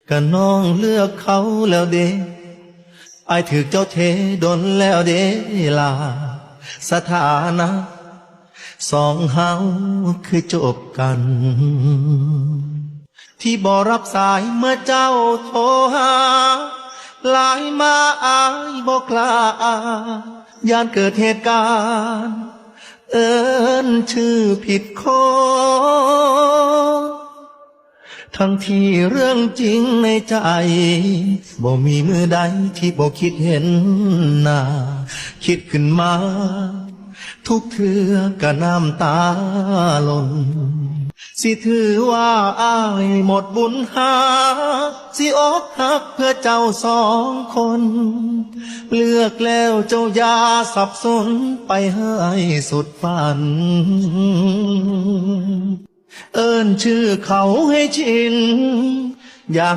ກະນ້ອງເລືອກເຂົາແລ້ວເດ້ ອ້າຍຖືກເຈົ້າເທດົນແລ້ວເດ້ລາ ສະຖານະສອງເຮົາຄືຈົບກັນ ທີ່ບໍ່ຮັບສາຍເມື່ອເຈົ້າໂທຫາ ຫຼາຍມາອ້າຍບໍ່ກ້າອ່ານ ຢ້ານເກີດເຫດການ ເອີ້ນຊື່ຜິດຄົນ ທັງທີ່ເລື່ອງຈິງໃນໃຈ ບໍ່ມີມື້ໃດທີ່ບໍ່ຄິດເຫັນໜ້າ ຄິດຂຶ້ນມາທຸກເທື່ອກະນ້ຳຕາຫຼົ່ນ ຊິຖືວ່າອ້າຍໝົດບຸນຫາ ຊິອົກຫັກເພື່ອເຈົ້າສອງຄົນ ເລືອກແລ້ວເຈົ້າຢ່າສັບສົນ ໄປໃຫ້ສຸດຝັນ ເອີ້ນຊື່ເຂົາໃຫ້ຊິນ ຢ່າ